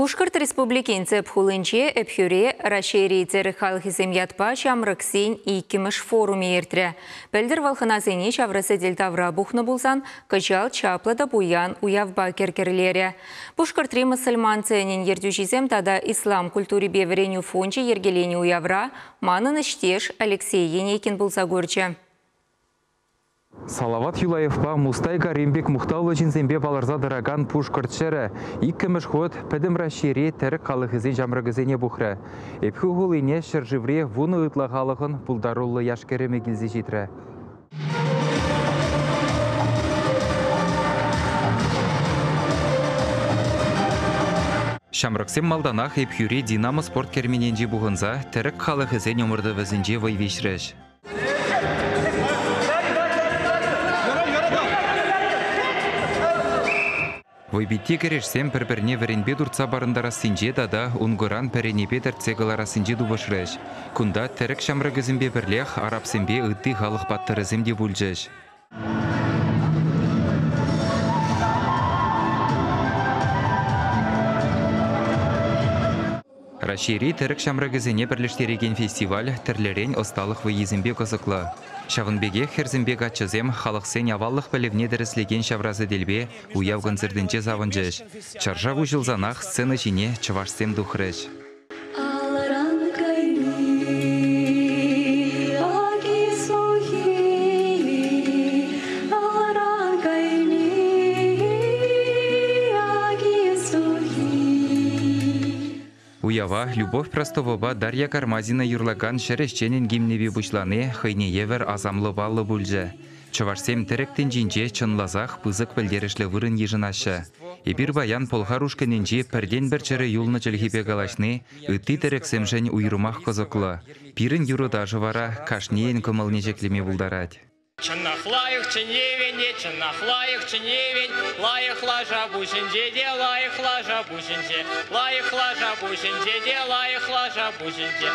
Пушкӑрт Республикин тӗп хулинче Ӗпхӳре Раҫҫейри тӗрӗк халӑхӗсем ятпа ҫамрӑксен иккӗмӗш форумӗ иртрӗ. Пӗлтӗр вӑл хӑнасене ҫавра сӗтел тавра пухнӑ пулсан, кӑҫал чаплӑ та пуян уявпа кӗр-кӗрлерӗ. Пушкӑртри мӑсӑльман тӗнӗн ертӳҫисем тата ислам культурипе вӗренӳ фончӗ йӗркеленӗ уявра манӑн ӗҫтеш Алексей Енейкин пулса курчӗ. Салават Юлаевпа Мустай Карим пек мухтавлӑ ҫынсемпе палӑрса тӑракан Пушкӑрт ҫӗрӗ иккӗмӗш хут Пӗтӗм Раҫҫейри тӗрӗк халӑхӗсен ҫамрӑкӗсене пухрӗ. Ӗпхӳ хулине ҫӗршыври 10 ытла халӑхӑн пултаруллӑ яш-кӗрӗмӗ килсе ҫитрӗ. Ҫамрӑксем малтанах Ӗпхӳри «Динамо» спорт керменӗнче пухӑнса тӗрӗк халӑхӗсен ӑмӑртӑвӗсенче вӑй виҫрӗҫ. Вӑйпитти кӗрешсем пӗр-пӗрне вӗренпе туртса парӑнтарассинче тата ункӑран пӗренепе тӗртсе кӑларассинче тупӑшрӗҫ. Кунта тӗрӗк ҫамрӑкӗсемпе пӗрлех арабсемпе ытти халӑх паттӑрӗсем те пулчӗҫ. Раҫҫейри тӗрӗк ҫамрӑкӗсене пӗрлештерекен фестиваль тӗрлӗрен ӑсталӑх вӑййисемпе кӑсӑклӑ. Ҫавӑн пекех хӗрсемпе каччӑсем халӑхсен аваллӑх пӗлӗвне тӗрӗслекен ҫавра сӗтелпе уяв концертӗнче савӑнчӗҫ. Чаршав уҫӑлсанах сцена ҫине чӑвашсем тухрӗҫ. Алран кайми аки-сухи, алран кайми аки-сухи. Уява Любовь Простовӑпа Дарья Кармазина юрлакан ҫӗр ӗҫченӗн гимнӗпе пуҫлани хӑйне евӗр асамлӑ паллӑ пулчӗ. Чӑвашсем тӗрӗк тӗнчинче чӑнласах пысӑк пӗлтерӗшлӗ вырӑн йышӑнаҫҫӗ. Эпир паян пӑлхар ушкӑнӗнчи пӗртен-пӗр чӗрӗ юлнӑ чӗлхепе калаҫни ытти тӗрӗксемшӗн уйрӑмах кӑсӑклӑ. Пирӗн юрӑ-ташӑ вара кашнийӗн кӑмӑлне ҫӗклеме пултарать. Чӑнах лайӑх чӗневен те, чӑнах лайӑх чӗневен, лайӑх лаша пуҫӗнче те, лайӑх лаша пуҫӗнче, лайӑх лаша пуҫӗнче те, лайӑх лаша пуҫӗнче.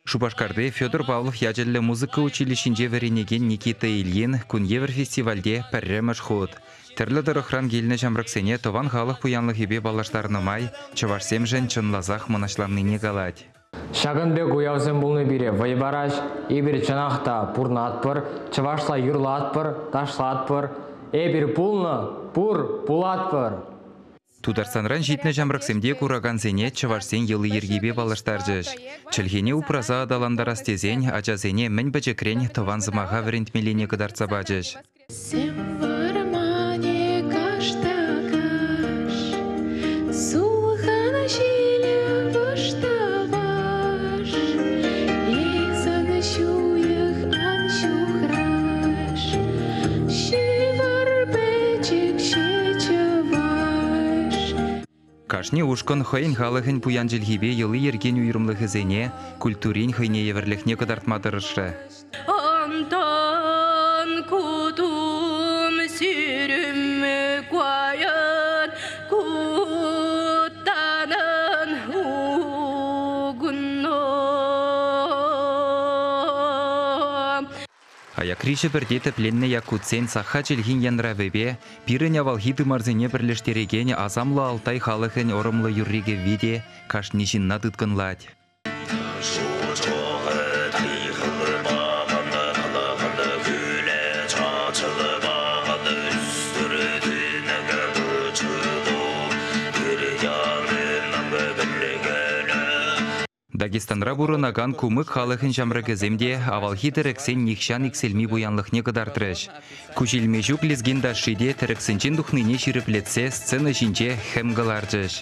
Шупашкарти Федор Павлов ячӗллӗ музыка училищинче вӗренекен Никита Ильин кун евӗр фестивальте пӗрремӗш хут. Тӗрлӗ тӑрӑхран килнӗ ҫамрӑксене тӑван халӑх пуянлӑхӗпе паллаштарнӑ май чӑвашсемшӗн чӑнласах мӑнаҫланнине калать. Ҫакӑн пек уявсем пулни пире вӑй парать. Эпир чӑнах та пурӑнатпӑр, чӑвашла юрлатпӑр, ташлатпӑр. Эпир пулнӑ, пур, пулатпӑр. Тутарстанран ҫитнӗ ҫамрӑксем те куракансене чӑвашсен йӑли-йӗркипе паллаштарчӗҫ. Чӗлхене упраса аталантарас тесен ачасене мӗн пӗчӗкрен тӑван сӑмаха вӗрентмеллине кӑтартса пачӗҫ. Сӗм вӑрманӗ каш та каш, сулхан ҫилӗ вӑш та ваш. Эсӗн ҫуйӑх ан ҫухраш, ҫывӑр пӗчӗкҫӗ чӑваш. Кашни ушкӑн хӑйӗн халӑхӗн пуян чӗлхипе йӑли-йӗркин уйрӑмлӑхӗсене, культурин хӑйне евӗрлӗхне кӑтартма тӑрӑшрӗ. Антан кутум сӳрӗм кайӑн кутанын угунно. Аякри Ҫӗпӗрте тӗпленнӗ якутсен саха чӗлхин янравӗпе пирӗн авалхи тымарсене пӗрлештерекен асамлӑ Алтай халӑхӗн ӑрӑмлӑ юрри-кӗвви те кашни ҫынна тыткӑнлать. Дагестанра пурӑнакан кумык халӑхӗн ҫамрӑкӗсем те авалхи тӗрӗксен нихҫан иксӗлми пуянлӑхне кӑтартрӗҫ. Куҫ илме ҫук лезгин ташши те тӗрӗксенчен тухнине ҫирӗплетсе сцена ҫинче хӗм кӑларчӗҫ.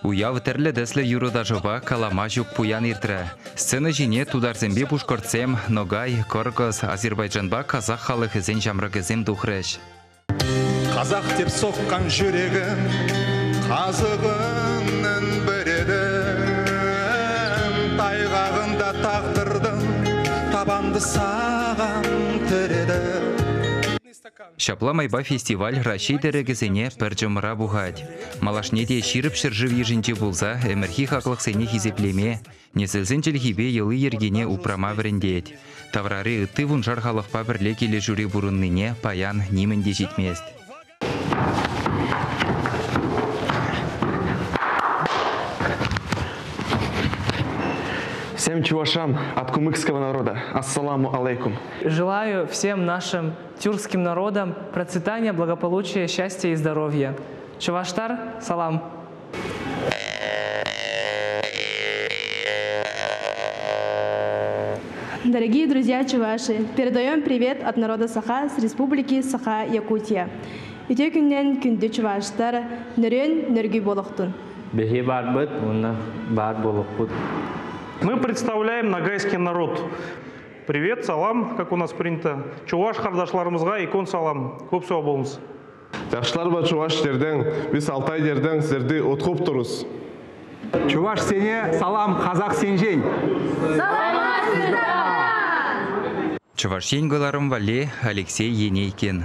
Уяв тӗрлӗ тӗслӗ юрӑ-ташӑпа калама ҫук пуян иртрӗ. Сцена ҫине тутарсемпе пушкӑртсем, ногай, кӑркӑс, азербайджанпа казах халӑхӗсен ҫамрӑкӗсем тухрӗҫ. Қазақ деп соққан жүрегім қазығының бірі едім тайғағында тағдырдың табанды саған тіредім. Ҫапла майпа фестиваль Раҫҫей тӗрӗкӗсене пӗр чӑмӑра пухать. Малашне те ҫирӗп ҫӗршыв йышӗнче пулса ӗмӗрхи хаклӑхсене хисеплеме, несӗлсен чӗлхипе йӑли-йӗркине упрама вӗрентет. Таврари ытти вуншар халӑхпа пӗрле килӗшӳре пурӑннине паян нимӗн те ҫитмест. Всем чувашам от кумыкского народа. Ассаламу алейкум. Желаю всем нашим тюркским народам процветания, благополучия, счастья и здоровья. Чуваштар, салам! Дорогие друзья чуваши, передаем привет от народа Саха с республики Саха-Якутия. Үтө күннэн күндү чуваштар, нөрөн нөргүй болохтун. Биһи баарбыт, уонна баар буолуохпут. Мы представляем ногайский народ. Привет, салам, как у нас принято. Чуваш ҡарҙашларыбыҙға икон салам. Күп һау булығыҙ. Жакшыларбы чуваш жерден, биз Алтай жерден сиздерди уткуп турубуз. Чуваш сене салам, казак сенжен. Чӑваш Ен кӑларӑм валли Алексей Енейкин.